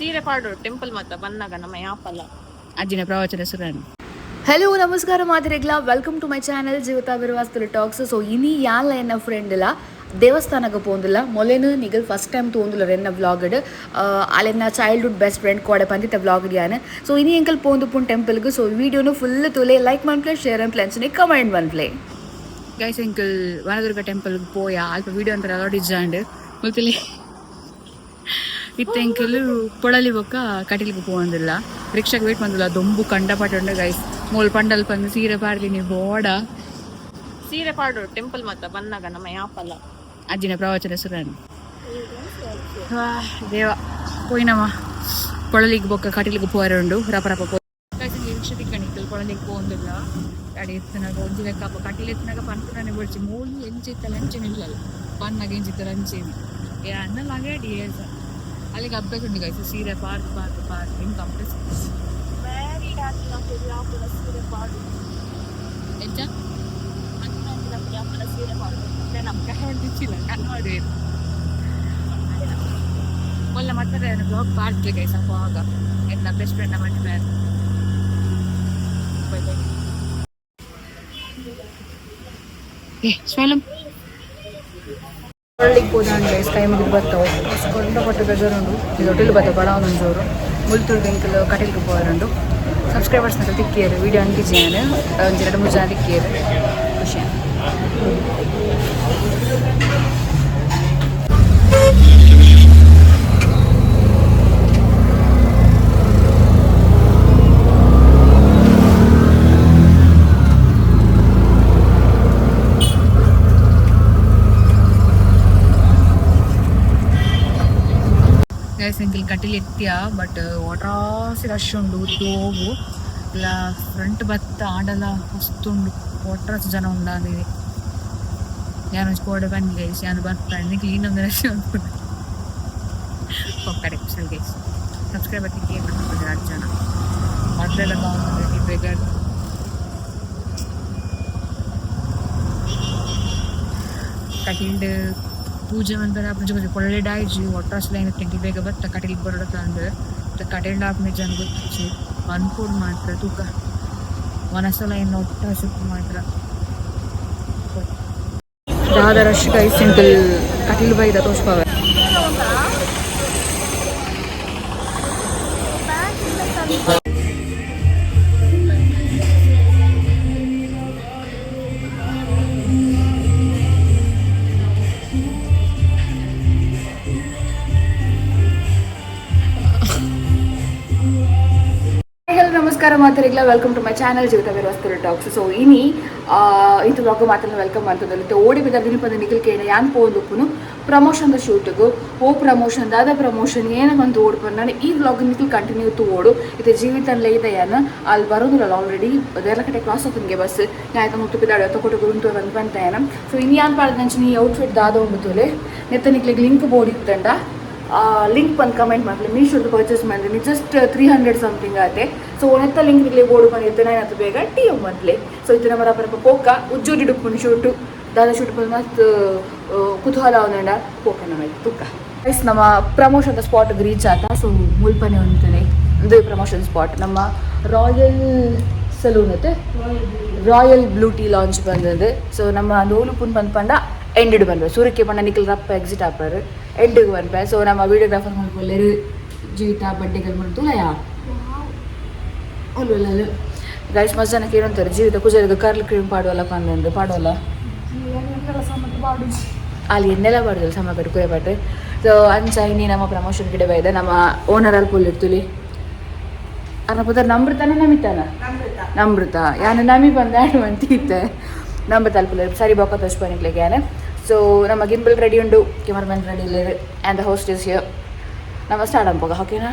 ಸೀರೆ ಪಾಡು ಟೆಂಪಲ್ ಮಾತ ಬನ್ನಾಗ ನಮ್ಮ ಯಾಪಲ್ಲ. ಅಜ್ಜಿನ ಪ್ರವಚನ ಸುರಾಣಿ. ಹಲೋ, ನಮಸ್ಕಾರ ಮಾತಿರೆಗ್ಲ. Welcome to my channel Jeevitha ಬಿರ್ವಾಸ್ತುಲು talks. So ಇನಿ ಯಾನ್ಲ ಎನ್ನ ಫ್ರೆಂಡ್ ಇಲ್ಲ ದೇವಸ್ಥಾನಕ್ಕೆ ಪೋಂದಿಲ್ಲ. ಮೊಲೆನು ನಿಗಲ್ ಫಸ್ಟ್ ಟೈಮ್ ತೋಂದುಲ್ಲ ಎನ್ನ ವ್ಲಾಗಡ್. ಅಲೆನ್ನ ಚೈಲ್ಡ್ಹುಡ್ ಬೆಸ್ಟ್ ಫ್ರೆಂಡ್ ಕೋಡೆ ಪಂದಿತ್ತ ವ್ಲಾಗ್ ಯಾನ್. ಸೊ ಇನಿ ಎಂಕಲ್ ಪೋಂದು ಪುನ್ ಟೆಂಪಲ್ಗೆ. ಸೊ ವಿಡಿಯೋನು ಫುಲ್ ತುಲೆ, ಲೈಕ್ ಮನ್ಪ್ಲೆ, ಶೇರ್ ಅನ್ಪ್ಲೆ, ಅಂಚನೆ ಕಮೆಂಟ್ ಮನ್ಪ್ಲೆ. ಗೈಸ್, ಎಂಕಲ್ ವನದುರ್ಗ ಟೆಂಪಲ್ ಪೋಯ. ಅಲ್ಪ ವಿಡಿಯೋ ಅಂತರ ಅಲೌಡ್ ಇಜ್ಜಾಂಡ್. ಮುಲ್ತಲಿ ಇತ್ತೆ ಎಂಕಲ್ ಪೊಳಲಿ ಬೊಕ್ಕ ಕಟಿಲ್ಗೆ ಪೋವಂದಿಲ್ಲ. ರಿಕ್ಷಾಗೆ ವೇಟ್ ಬಂದಿಲ್ಲ. ದೊಂಬು ಕಂಡಪಟ್ಟೆ ಉಂಡು ಗೈಸ್. ಮೂಲ್ ಪಂಡಲ್ ಪಂದ್ ಸೀರೆ ಪಾಡ್ದಿನಿ ಬೋಡ. ಸೀರೆ ಪಾಡು ಟೆಂಪಲ್ ಮಾತ ಬನ್ನಾಗ ನಮ್ಮ ಯಾಪಲ್ಲ. ಅಜ್ಜಿನ ಪ್ರವಚನ ಸುರಾಣಿ. ದೇವ ಪೋಯಿನಮ್ಮ. ಪೊಳಲಿಗೆ ಬೊಕ್ಕ ಕಟಿಲ್ಗೆ ಪೋರೆ ಉಂಡು. ರಪ ರಪ ಪೋ ರಿಕ್ಷಾ ತಿಕ್ಕಣಿಕ್ಕಲ್ ಪೊಳಲಿಗೆ ಪೋಂದಿಲ್ಲ. ಅಡಿ ಎತ್ತನಾಗ ಒಂಜಿ ಲೆಕ್ಕ ಅಪ್ಪ. ಕಟೀಲ್ ಎತ್ತನಾಗ ಪನ್ಪುನನೆ ಬೊಡ್ಚಿ. ಮೂಲು ಎಂಚಿತ್ತಲ್ಲ ಅಂಚೆನೆ ಇಲ್ಲಲ್ಲ. ಪನ್ನಾಗ ಎಂಚಿತ್ತಲ್ಲ ಅಂಚೆನೆ. ಏ ಅನ್ನ ಅಡಿ ಏಸ ಅಲ್ಲಿಗೆ ಅಭ್ಯಾಸ ಉಂಟು ಗೈಸ್. ಸೀರೆ ಪಾರ್ಕ್ ಪಾರ್ಕ್ ಪಾರ್ಕ್ ಹಿಂಗೆ ಕಂಪ್ಲೀಟ್. ಮ್ಯಾರಿಡ್ ಆಗಿಲ್ಲ ಸೀರೆ ಪಾಡು. ಎಂಚ? ಯಾಪಲ ಸೀರೆ ಪಾಡು. ನಮ್ಮ ಕೈ ಕಣ್ಣು ಮೊಲ್ಲ ಮತ್ತೆ ಬ್ಲಾಗ್ ಪಾರ್ಕ್ ಗೈಸ್. ಅಪ್ಪ ಎನ್ನ ಬೆಸ್ಟ್ ಫ್ರೆಂಡ್ ಮದುವೆ. ಏ ಸ್ವಲಂ ಒಳ್ಳಿಗೆ ಪೋದಾಂಡ್ ಗೈಸ್. ಕೈ ಮುಗಿದು ಬರ್ತಾವೆ. ಕೊಂಡ ಪಟ್ಟು ಬೇಜಾರುಂಡು. ಇದು ಹೋಟೆಲ್ ಬತ್ತ ಬಡ ಒಂದೊಂದು ಮುಲ್ತುರ್ದು ಎಂಕಲ್ ಕಟೀಲ್ಗೆ ಪೋರುಂಡು. ಸಬ್ಸ್ಕ್ರೈಬರ್ಸ್ ನಕಲ್ ತಿಕ್ಕಿಯರು. ವೀಡಿಯೋ ಅಂಟಿಜಿಯಾನು ಒಂಜಿ ಎರಡು ಮೂರು ಜನ ತಿಕ್ಕಿಯರು. ಖುಷಿ. ಗೈಸ್, ಎಂಕಲ್ ಕಟೀಲ್ ಎತ್ತಿಯ. ಬಟ್ ಒಟ್ರಾಸಿ ರಶ್ ಉಂಡು. ಹೋಗು ಇಲ್ಲ ಫ್ರಂಟ್ ಬತ್ತ ಆಂಡಲ ಮಸ್ತ್ ಉಂಡು. ಒಟ್ರಾಸಿ ಜನ ಉಂಡಾಂದಿದೆ. ಯಾನ್ ಕೋಡೆ ಬನ್ನಿ ಗೈಸ್. ಯಾನ್ ಬರ್ತಾನೆ ಕ್ಲೀನ್ ಒಂದು ರಶ್ ಉಂಟು. ಪಕ್ಕಡೆ ಕುಶಲ್ ಗೈಸ್. ಸಬ್ಸ್ಕ್ರೈಬರ್ ತಿಕ್ಕಿ ಎರಡು ಜನ. ಮೊದಲೆಲ್ಲ ಬಾಂಡ್ ಬೇಗ. ಕಟೀಲ್ಡ್ ಪೂಜೆ ಮಂತರ ಪೂಜೆ ಪೂಜೆ ಪೊಳ್ಳೆ ಡಾಯ್ಜಿ. ಒಟ್ರಾಸಿ ಲೈನ್ ಇತ್ತು. ಬೇಗ ಬತ್ತ ಕಟೀಲ್ಗೆ ಬರೋಡ ಅಂದ್ರೆ ಕಟೀಲ್ಡ್ ಆಪ್ನೆ ಜನ ಗೊತ್ತಿಚ್ಚಿ ಅನ್ಪೋಡ್ ಮಾತ್ರ. ತೂಕ ವನಸ ಲೈನ್ ಒಟ್ರಾಸಿ ಮಾತ್ರ. ದಾದ ರಶ್ ಗೈಸ್. ಸಿಂಪಲ್ ಕಟೀಲ್ ಬೈದ ತೋಚ್ಪಾವೆ. ಹಲೋ, ನಮಸ್ಕಾರ ಮಾತರಿಗ್ಲ. Welcome to my channel Jeevitha ಬಿರ್ವಾಸ್ತುಲು talks. So ಇನಿ ಇಂತು ವ್ಲಾಗ್ ಮಾತ್ರ welcome ಅಂತಂದ್ರೆ ಓಡಿ ಬಿದ್ದ ದಿನಪದ ನಿಖಲ್ ಕೇಣ. ಯಾನ್ ಪೋಂದುಪ್ಪುನು ಪ್ರಮೋಷನ್ the ಶೂಟ್ಗು. ಓ ಪ್ರಮೋಷನ್ ದಾದ ಪ್ರಮೋಷನ್ ಏನ ಬಂದು ಓಡ್ಪನ್ ನಾನು ಈ ವ್ಲಾಗ್ ನಿಖಲ್ ಕಂಟಿನ್ಯೂ ತು ಓಡು. ಇತ್ತೆ ಜೀವಿತನ್ ಲೈದ ಯಾನ್ ಅಲ್ಲಿ ಬರೋದಿಲ್ಲ. ಆಲ್ರೆಡಿ ದೇರ್ಲಕಟ್ಟೆ ಕ್ರಾಸ್ ಆತನ್ಗೆ ಬಸ್ ಯಾಯ್ತ ಮುಟ್ಟು ಪಿದಾಡು ತಕೊಟ್ಟು ಗುಂತು ಬಂದು ಬಂತ ಯಾನ. ಸೊ ಇನಿ ಯಾನ್ ಪಾಡ್ದಂಚಿನ ಈ ಔಟ್ಫಿಟ್ ದಾದ ಉಂಡು ತೋಲೆ. ನೆತ್ತ ನಿಕ್ಲೆಗ್ ಲಿಂಕ್ ಬೋರ್ಡ್ ಇತ್ತಂಡ ಲಿಂಕ್ ಬಂದು ಕಮೆಂಟ್ ಮಾಡ್ಲಿ. ಮೀಶೋದು ಪರ್ಚೇಸ್ ಮಾಡಿದ್ದೀನಿ. ಜಸ್ಟ್ 300 ಸಮಥಿಂಗ್ ಆತೆ. ಸೊ ನೆತ್ತ ಲಿಂಕ್ ನಿಕ್ಲೆ ಬೋರ್ಡ್ ಬಂದಿತ್ತು. ನಾನು ಅದು ಬೇಗ ಟಿ ಎಮ್ ಮಂತ್ಲೆ. ಸೊ ಇತ್ತು ನಮ್ಮ ರಪರಪ ಪೋಕ ಉಜ್ಜೋಡಿ ಡುಪ್ಪುನ್ ಶೂಟು ದಾದ ಶೂಟ್ ಬಂದು ಮಸ್ತ್ ಕುತೂಹಲ ಒಂದಂಡ ಪೋಕ ನಮ್ಮ ತುಕ್ಕ. ಗೈಸ್, ನಮ್ಮ ಪ್ರಮೋಷನ್ ಸ್ಪಾಟ್ ರೀಚ್ ಆತ. ಸೊ ಮುಲ್ಪನೆ ಉಂಟನೆ ಇದು ಪ್ರಮೋಷನ್ ಸ್ಪಾಟ್. ನಮ್ಮ ರಾಯಲ್ ಸಲೂನ್ ಐತೆ, ರಾಯಲ್ ಬ್ಲೂ ಟೀ ಲಾಂಚ್ ಬಂದದ್ದು. ಸೊ ನಮ್ಮ ನೂಲುಪುನ್ ಬಂದ್ ಪಂಡ ಎಂಡಿಡ್ ಬಂದ್ವೆ. ಸೂರ್ಯಕ್ಕೆ ಪಂಡ ನಿಖಲ್ ರಪ್ಪ ಎಕ್ಸಿಟ್ ಆಪರ್ ಎಂಡಿಗೆ ಬಂದ್ಪೆ. ಸೊ ನಮ್ಮ ವಿಡಿಯೋಗ್ರಾಫರ್ ಮಾಡ್ಕೊಳ್ಳೇರು. ಜೀವಿತ ಬಡ್ಡೆಗಳು ಮಾಡ್ತುಲಯಾ ಒಲ್ಲು. ಗೈಸ್, ಮಸ್ತ್ ಜನಕ್ಕೆ ಏನಂತಾರೆ, ಜೀವಿತ ಕುಜರಿಗೆ ಕರ್ಲ್ ಕ್ರೀಮ್ ಪಾಡುವಲ್ಲ ಪಂದಂದು ಪಾಡುವಲ್ಲ. ಅಲ್ಲಿ ಎನ್ನೆಲ್ಲ ಪಾಡುದಿಲ್ಲ ಸಮಗಡು ಕುರೆ ಪಾಟ್ರೆ. ಸೊ ಅಂಚ ಇನ್ನಿ ನಮ್ಮ ಪ್ರಮೋಷನ್ ಗಿಡ ಬೈದ. ನಮ್ಮ ಓನರ್ ಅಲ್ಲಿ ಪುಲ್ ಇರ್ತುಲಿ. ಅರ್ನ ಪುದರ್ ನಮೃತನ ನಮಿತಾನ ನಮೃತ ಯಾನು ನಮಿ ಬಂದ ಅಂತಿತ್ತೆ. ನಮೃತ ಅಲ್ಪುಲ ಸರಿ ಬೊಕ್ಕ ತೋಚ್ಪನಿಕ್ಲೆಗ್ ಯಾನ್. ಸೊ ನಮ್ಮ ಗಿಂಬಲ್ ರೆಡಿ ಉಂಡು, ಕ್ಯಾಮರಾಮನ್ ರೆಡಿ ಇಲ್ಲ and the host is here. ನಮ್ಮ ಸ್ಟಾರ್ಟ್ ಅನ್ಪೋಗ, ಓಕೆನಾ?